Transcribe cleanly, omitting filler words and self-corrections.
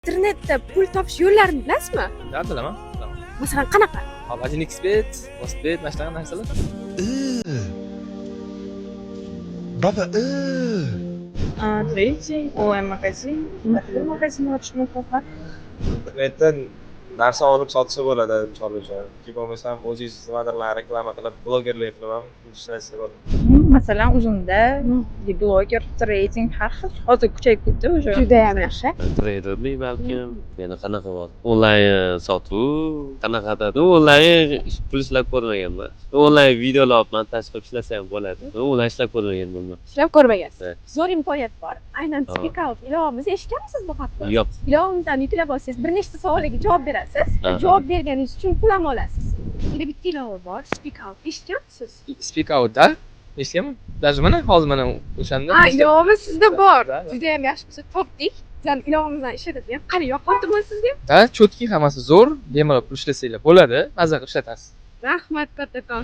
Internetda pul topish yo'llarini bilasizmi? Да, bilaman. Bilaman. Masalan, qanaqa? Hop, 1xBet, Mostbet, mana shunaqa narsalar. Baba. Трейдинг, онлайн-магазин, магазин ручной. Internetdan narsa olib sotsa bo'ladi, misol uchun. Yoki bo'lmasam, o'zingiz nimadirlar reklama qilib, blogerlik qilib ham ishlasa bo'ladi. Masalan, Uzumda bloger, trading har xil hozir kuchayib ketdi уже. Judayam yaxshi. Treyderlik balkim. Yana qanaqa bor? Onlayn sotuv qanaqadir. Onlayn pul ishlab ko'rmaganman. Onlayn videolar olib montaj qilib ishlasa ham bo'ladi. Onlayn ishlab ko'rmaganman. Ishlab ko'rmagansiz. Evet. Zo'r imkoniyat bor. Aynan Ha. Speak Out ilovamizni eshitganmisiz bu haqda? Yo'q. Ilovamizdan yuklab olsangiz, bir nechta savolga javob berasiz. Aha. Javob berganingiz uchun pul ham olasiz. Yana bitta ilova bor, Speak Out. Eshitganmisiz? Speak Out da eshitganman. Даже mana hozir mana o'shanda. Ha, ilovamiz sizda bor. Да, да. Judayam yaxshi, biz topdik. Bizani ilovamizdan ishlatadigan. Qani, yoqyaptimi sizga? Да, чёткий, hammasi zo'r. Bemalol pul ishlasanglar bo'ladi. Maza qilib ishlatasiz. Rahmat kattakon.